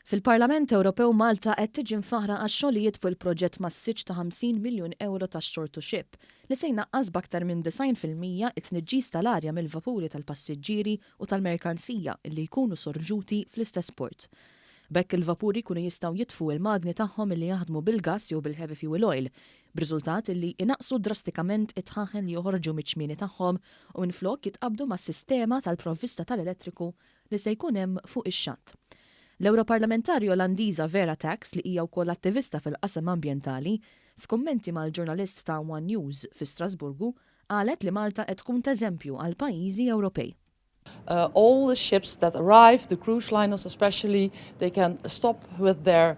Fil-Parlament Ewropew, Malta qed tiġi mfaħra għax-xogħlijiet fuq il-proġett massiċ ta' 50 miljun euro ta' Shore to Ship li se jnaqqas b'aktar minn 90% it-tniġġis tal-arja mill-vapuri tal-passiġġieri u tal-merkanzija li jkunu sorġuti fl-istess port. B'hekk il-vapuri jkunu jistgħu jitfu il-magni tagħhom li jaħdmu bil-gas jew bil-heavy fuel oil, b'riżultat li inaqsu drastikament it-dħaħen li joħorġu miċ-ċmieni tagħhom u minflok jitqabdu mas-sistema tal-provvista tal-elettriku li se jkun hemm fuq ix-xatt. L-Europarlamentari Olandiża Vera Tax, li hija wkoll attivista fil-qasam ambjentali, f'kummenti mal-ġurnalist ta' One News fi Strasburgu, qalet li Malta qed tkun eżempju għal pajjiżi Ewropej. All the ships that arrive, the cruise liners especially, they can stop with their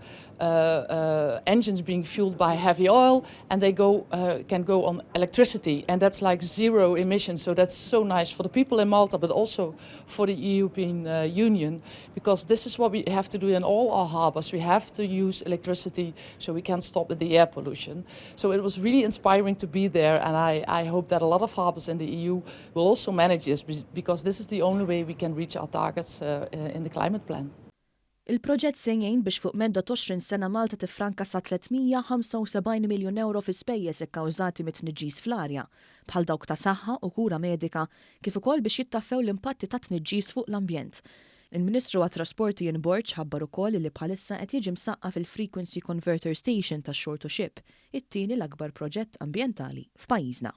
engines being fueled by heavy oil and they can go on electricity, and that's like zero emissions. So that's so nice for the people in Malta, but also for the European Union, because this is what we have to do in all our harbors. We have to use electricity so we can stop the air pollution. So it was really inspiring to be there, and I hope that a lot of harbors in the EU will also manage this, because this is the only way we can reach our targets in the climate plan. Il-proġett se jgħin biex fuq medda 20 sena Malta tifranka sa 375 miljun euro fi spejjeż ikkawżati mit-tniġġis fl-arja, bħal dawk ta' saħħa u kura medika, kif ukoll biex jittaffew l-impatti ta' tniġġis fuq l-ambjent. Il-Ministru għat-Trasporti Ian Borg ħabbar ukoll li bħalissa qed jiġi msaqqaf il-Frequency Converter Station ta' Shore to Ship, it-tieni l-akbar proġett ambjentali f'pajjiżna.